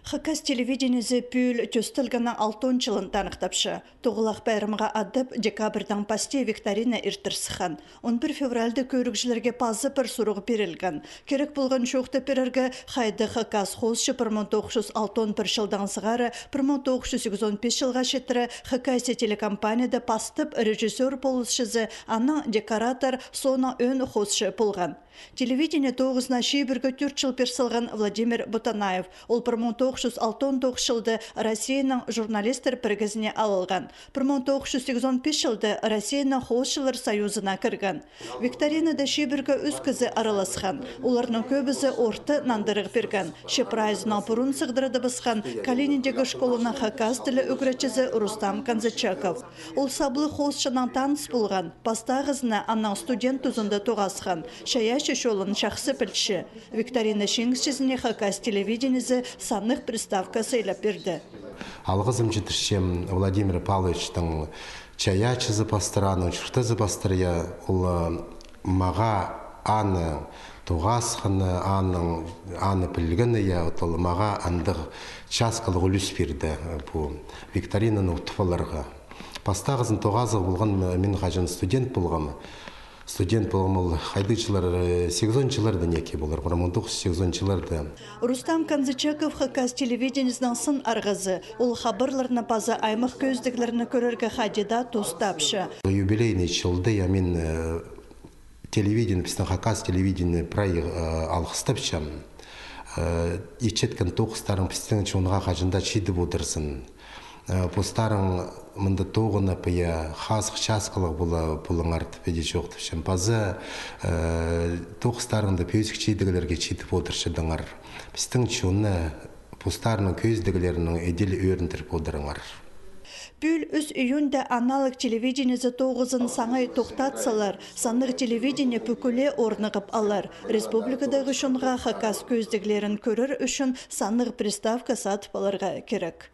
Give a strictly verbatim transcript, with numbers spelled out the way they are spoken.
Хакас телевидениезі пӱӱл тӧстелгеннің алтон чылын таныхтапча. Тоғылах пайрамға адап, декабрьдаң пасти викторина иртір сыххан. Он пір февральда кӧрігҷілерге пазы пір сурығ пирілген. Кирек полған чоохты пирерге, хайди хакас хоосчы пір муң тоғыс чӱс алтон пір чылдаң сығара пір муң тоғыс чӱс сигізон пис чылға читіре Хакасия телекомпанияда пастап режиссёр полысчазы, анаң декоратор, соонаң ӧӧн хоосчы полған. Телевидение тоғызына чибіргі тӧрт чыл пир салған Владимир Бутанаев. Ол пір муң тоғыс чӱс алтон тоғыс чылда Россияның журналистер пірігізіне алылған. Пір муң тоғыс чӱс сигізон пис чылда Россияның хоосчылар союзына кірген. Викторинада чибіргі ӱс кізі араласхан. Оларның кӧбізі орта нандырығ пирген. Че прайзынаң пурун сығдыра табысхан Калининдегі школаның хакас тілі ӱгретчізі Рустам Канзычаков. Ол саблығ хоосчынаң таныс полған. Пастағызына анаң студент тузында тоғасхан. Чайаачы чолын чахсы пілче. Викторина чиңісчізіне Хакас телевидениезі саннығ приставка сыйлап пирді. Алғызым читірчем Владимир Павловичтің чайаачызы пастыра, аның чуртазы пастыра, я, ол, э, мағаа аны тоғасханы, аның, аны пілгені, я, вот ол мағаа андағ часкалығ ӱлӱс пирді, э, пу викторинаны утып аларға. Пастағызын тоғазығ полған, э, мин хаҷан студент полғам. Студент полғам ол хайдағ чыллар, э, сигізон чылларда неке полар, пір муң тоғыс чӱс сигізон чылларда. Рустам Канзычаков Хакас телевидениезінің сын арғазы. Ол хабарларны паза аймах кӧзідіглерні кӧрерге хайди даа тус тапча. Юбилейный чылда, я, мин, э, телевидение, пістің хакас телевидение прай, э, алғыстапчам. Э, итчеткен тоғыстарың пістің чонға хаҷан даа читіп одырзын. Э, постарың мында тоғынып, я, хазых часкалығ пола, полыңар тіп иди чоохтапчам. Паза, э, тоғыстарыңда пӧзік чидіглерге читіп одырчадыңар. Пістің чонны постарының кӧзідіглерінең идӧк ӧріндіріп одырыңар. Пӱӱл ӱс июньда аналог телевидениезі тоғызын саңай тохтатсалар, саннығ телевидение пӱкӱле орныхтап алар. Республикадағы чонға хакас кӧзідіглерін кӧрер ӱчӱн саннығ приставка сатып аларға кирек.